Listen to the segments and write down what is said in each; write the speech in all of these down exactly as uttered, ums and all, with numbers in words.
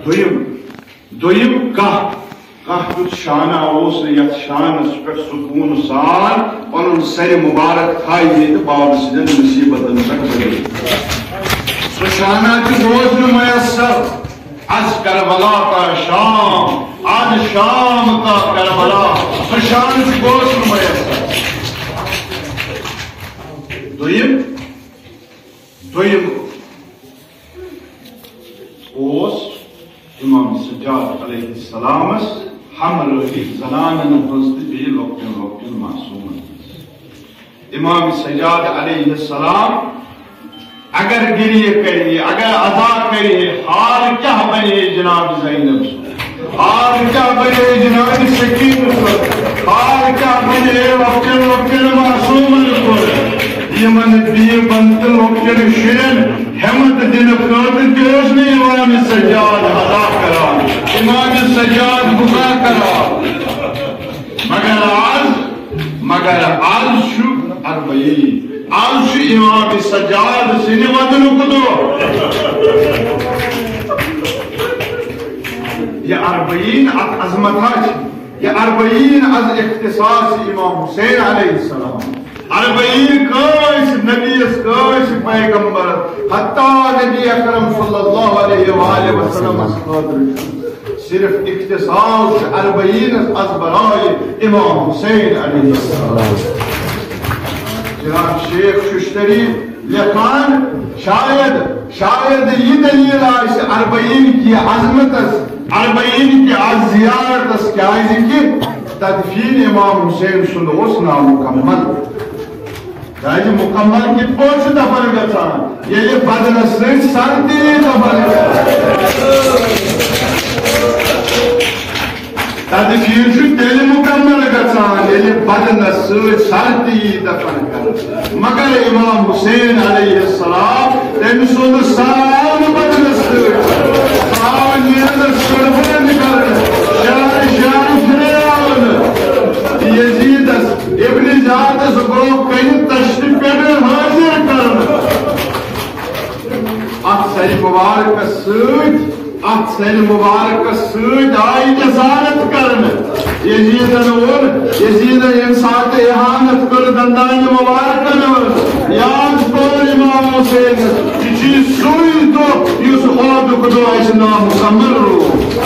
دوٚیِم، دوٚیِم کانٛہہ، کانٛہہ تیُتھ شانہ اوس نہٕ یَتھ شانَس پٮ۪ٹھ سکوٗن سان پَنُن سَرِ مُبارک تھایہِ ہے تہٕ بابہٕ سٕنٛدٮ۪ن مُصیٖبتَن پٮ۪ٹھ بٔلِتھ۔ سُہ شانہ تہِ روز نہٕ میسر۔ از کربلا تا شام، از شام تا کربلا، سُہ شانہ تہِ روز نہٕ میسر۔ دوٚیِم، دوٚیِم اوس امام سجاد علیہ السلامس ہمراہی زنانن ہٕنٛز تہٕ بیٚیہِ لۄکٹٮ۪ن لۄکٹٮ۪ن معصومن ہٕنٛز۔ امام سجاد علیہ السلام اگر گریہ کرِ ہے، اگر ادا کرِ ہے، حال کیٛاہ بنہِ ہے جناب زینب سُنٛد؟ حال کیٛاہ بنہِ ہے جناب سکینہ سُنٛد؟ حال کیٛاہ بنہِ ہے لۄکٹٮ۪ن لۄکٹٮ۪ن معصومن کُن؟ یِمن بیبن تہٕ لۄکٹٮ۪ن شُرٮ۪ن ہمت دِنہٕ خٲطرٕ تہِ اوس نہٕ امام سجاد ادا کران، امام سجاد بُکا کران۔ مگر آز، مگر آز چھُ اربعین، آز چھُ امام سجاد سٕنٛدِ ودنُک دۄہ۔ یہِ اربعین اتھ عظمتہ چھِ، یہِ اربعین از اختصاص امام حسین علیہ السلام۔ اربعین کٲنٛسہِ نبیَس، کٲنٛسہِ پیغمبرس، حتیٰ نبی اکرم صلی اللہ علیہ وآلہ وسلمس خٲطرٕ چھُ۔ صرف اختصاص چھُ اربعینس از برائے امام حسین علیہ السلام۔ جناب شیخ ششتری لیکھان، شاید، شاید یہِ دلیل آسہِ اربعین کہِ عظمتس، اربعین کہِ از زیارتس، کیازِ کہِ تدفین امام حسین سُنٛد اوس نامکمل۔ کیازِ مکمل کِتھ پٲٹھۍ چھُ دفن گژھان؟ ییٚلہِ بدنس سۭتۍ سر تہِ یی دفن کرنہٕ۔ تدفین چھُ تیٚلہِ مکمل گژھان، ییٚلہِ بدنس سۭتۍ سر تہِ یی دفن کرنہٕ۔ مگر امام حسین علیہ السلام، تٔمۍ سُنٛد سر آو نہٕ بدنس سۭتۍ، سُہ آو نیرنس قربان کرنہٕ، شہر شہر پھرے آو نہٕ۔ یزیدس ابن زیادس گوٚو کنہِ تشتہِ پٮ۪ٹھ حٲضِر کرنہٕ۔ اتھ سرِ مبارکس سۭتۍ، اتھ سرِ مبارکس سۭتۍ آیہِ جسارت کرنہٕ۔ یزیدن ووٚن، یزیدن ییٚمہِ ساتہٕ اہانت کٔر دندانہِ مبارکن ہٕنٛز، یاد کوٚر امام حسینس، یہِ چھُ سُے دۄہ یُس عہدُک دۄہ اسہِ نامکمل روٗد۔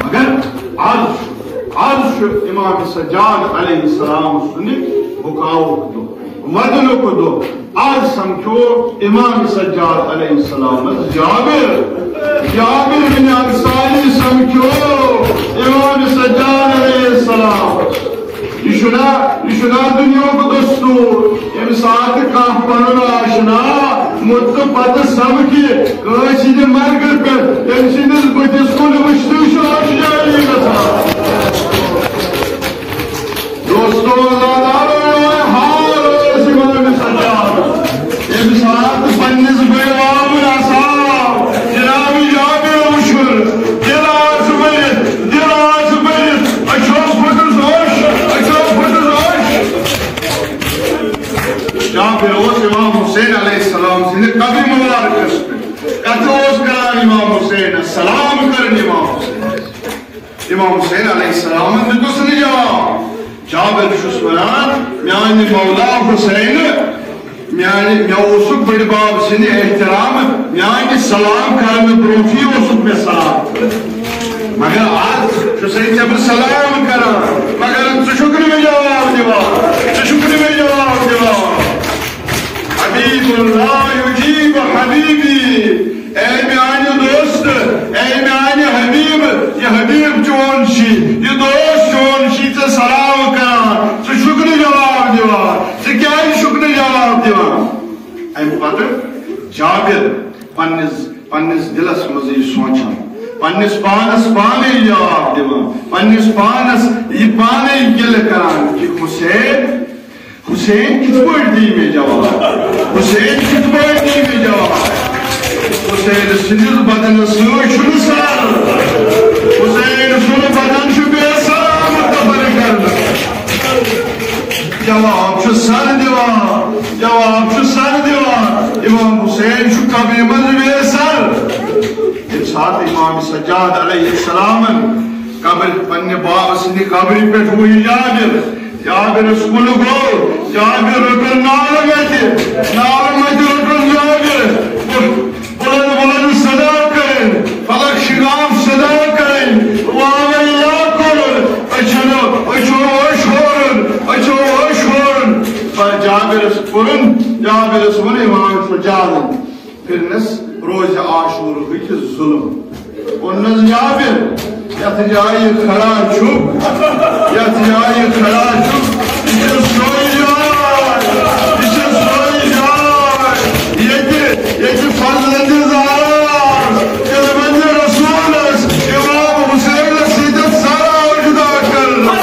مگر از، از چھُ امام سجاد علیہ السلام سُنٛد بُکاوُک دۄہ، ودنُک دۄہ۔ از سمکھیو امام سجاد علیہ السلامس جابر، جابر بن انصاری سمکھیو امام سجاد علیہ السلام۔ یہِ چھُنہ، یہِ چھُنہ دُنیاہُک دستور۔ ییٚمہِ ساتہٕ کانٛہہ پنُن آشنا مُدٕ پتہٕ سمکھِ کٲنٛسہِ ہٕنٛدِ مرگہٕ پٮ۪ٹھ، تٔمۍ سٕنٛدِس بٕتھِس کُن وٕچھتھٕے چھُ آشنایی گژھان۔ دوستو، عزادارو، حال اوس یِوان أمِس سجاد۔ ییٚمہِ ساتہٕ پننِس بٔڑۍ بابُن آسان جناب جابر وٕچھُن، دِل آس بٔرِتھ، دِل آس بٔرِتھ، أچھو پھٔٹٕس اوٚش، أچھو پھٔٹٕس اوٚش۔ جابر اوس امام حسین علیہ السلام سٕنٛدِ قبرِ مبارکس پٮ۪ٹھ کتھٕ اوس کران امام حسینس، سلام کران امام حسینس۔ امام حسین علیہ السلامن دیُتُس نہٕ جواب۔ جابر چھُس ونان، میانہِ مولا حسین، میانہِ، مےٚ اوسُکھ بٔڑِ بب سٕنٛدِ احترام، میانہِ سلام کرنہٕ برونٛٹھٕے اوسُکھ مےٚ سلام کران۔ مگر از چھُسے ژےٚ بہٕ سلام کران، مگر ژٕ چھُکھ نہٕ مےٚ جواب دِوان، ژٕ چھُکھ نہٕ مےٚ جواب دِوان۔ حبیب اللہ یجیب حبیبی، اے میانہِ دوست، اے میانہِ حبیب، یہِ حبیب چون چھی، یہِ دوست چون چھی ژےٚ سلام کران، ژٕ چھُکھ نہٕ جواب دِوان، ژٕ کیازِ چھُکھ نہٕ جواب دِوان؟ امہِ پتہٕ جابر پننِس، پننِس دِلس منٛز یہِ سونٛچان، پننِس پانس پانے جواب دِوان، پننِس پانس یہِ پانے گِلہٕ کران کہِ حسین، حسین کِتھ پٲٹھۍ دی مےٚ جواب؟ حسین کِتھ پٲٹھۍ دی مےٚ جواب؟ حسین سٕنٛدِس بدنس سۭتۍ چھُنہٕ سر۔ حسین سُنٛد بدن چھُ بے سر آمُت دفن کرنہٕ۔ جواب چھُ سر دِوان، جواب چھُ سر دِوان۔ امام حسین چھُ قبرِ منٛز بے سر۔ امام سجاد علیہ السلام قبر، پننہِ بابا سٕنٛدِ قبرِ پٮ۪ٹھ وُچھ جابر۔ جابرس کُن گوٚو، جابر رٔٹُن نالہٕ مَتہِ، نالہٕ مَتہِ رٔٹُن جابر۔ بُلند بُلند صدا کٔرٕن، فلک شگاف صدا کٔرٕن، واوَے یا کوٚرُن، أچھن، أچھو اوٚش ہورُن، أچھو اوٚش ہورُن۔ پتہٕ جابرس کوٚرُن، جابرس ووٚن امام سجادن، پھرنس روزِ عاشورہٕکۍ ظُلم۔ ووٚننس جابر، یتھ جایہِ کھڑا چھُکھ، یتھ جایہِ کھڑا چھُکھ، یہِ چھِ سۄے جاے، یہِ چھِ سۄے جاے، ییٚتہِ، ییٚتہِ فرزندِ زہرا، ییٚلہِ وۄنۍ رسولس امام حسینس سۭتۍ سرا اجدا کٔر۔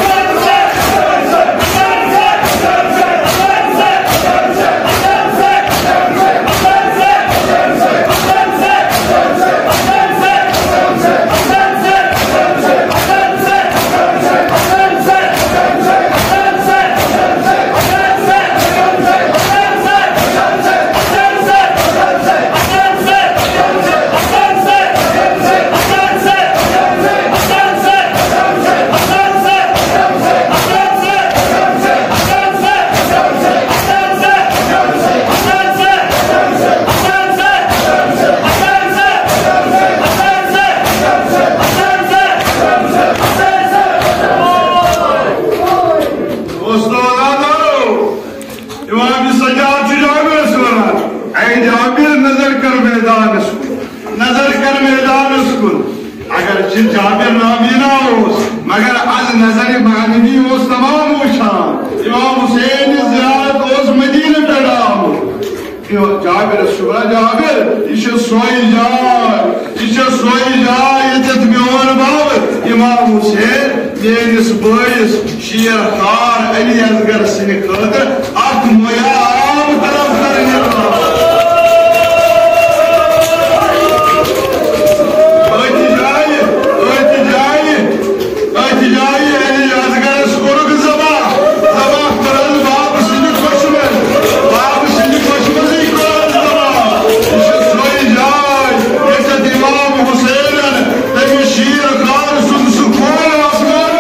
دوستو، عزیزو، امام سجاد چھُ جابرس ونان، اے جابر، نظر کر میدانس کُن، نظر کر میدانس کُن۔ اگرچہ جابر نابینا اوس، مگر از نظر معنوی اوس تمام وچھان۔ امام حسین زیارت اوس مدینہ پٮ۪ٹھ آمُت۔ جابرس چھُ ونان، جابر، یہِ چھِ سۄے جاے، یہِ چھِ سۄے جاے، ییٚتٮ۪تھ میون باب امام حسین میٲنِس بٲیِس شیر خار علی اصغر سٕنٛدِ خٲطرٕ اکھ مۄیا آب طلب کرنہِ آو۔ أتھۍ جایہِ، أتھۍ جایہِ، أتھۍ جایہِ علی اصغرس کوٚرُکھ ذبح، ذبح کوٚرُن بابہٕ سٕنٛدِ خۄشہِ منٛز، بابہٕ سٕنٛدِ خۄشہِ منٛزٕے کوٚرُن ذبح۔ یہِ چھِ سۄے جاے، ییٚتٮ۪تھ امام حسینن تٔمِس شیر خار سُنٛد سُہ خوٗن آسمانس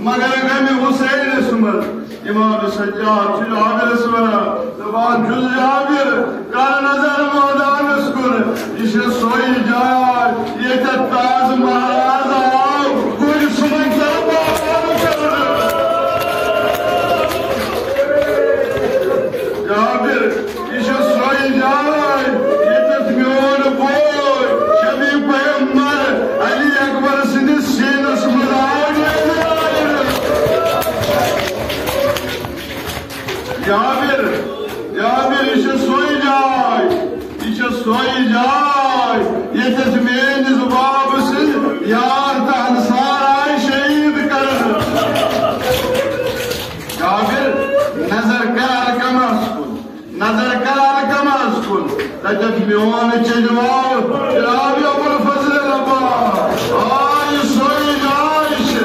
مگر غمِ حسینس منٛز امام سجاد چھُ جابرس ونان، دپان چھُس، جابر، کر نظر مٲدانس کُن، یہِ چھِ سۄے جاے، ییٚتٮ۪تھ تاج مہراز آو گُرۍ سُنٛد سرباز کرنہٕ۔ جابر، یہِ چھِ سۄے جاے، ییٚتٮ۪تھ میون بوے شبیہ پیغمبر علی اکبر سٕنٛدِس سیٖنس منٛز آو نیرنہٕ۔ جابر، جابر، یہِ چھِ سۄے جاے، یہِ چھِ سۄے جاے، ییٚتٮ۪تھ میٲنِس بابہٕ سٕنٛدۍ یار تہٕ انصار آے شہیٖد کرنہٕ۔ جابر، نظر کر علقمس کُن، نظر کر علقمس کُن، تتٮ۪تھ میون چچوال جناب ابوالفضل العباس۔ آ، یہِ سۄے جاے چھِ،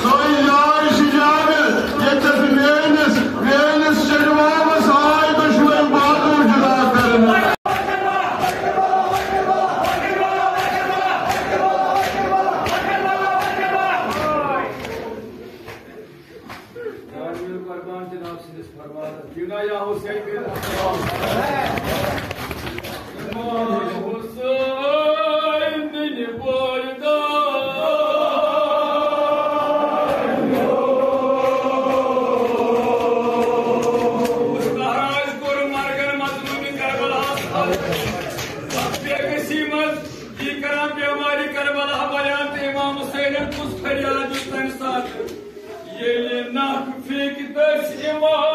سۄے جاے چھِ جابر، ییٚتٮ۪تھ میٲنِس، میٲنِس چچوالس آے دۄشوے بازو جدا کرنہٕ۔ جانویر قربان جناب سٕنٛدِس فرمانس دیٖنا یا حسین بن امام حسین بن بویدہ۔ مہراج کوٚر مرگن مظلوم کربلاہس حل۔ بے کسی منٛز یہِ کران بیمارِ کربلا بیان تہٕ امام حسینن کُس فریاد یُس تمہِ ساتہٕ ییٚلہِ ناکفیک دٔسۍ یِوان۔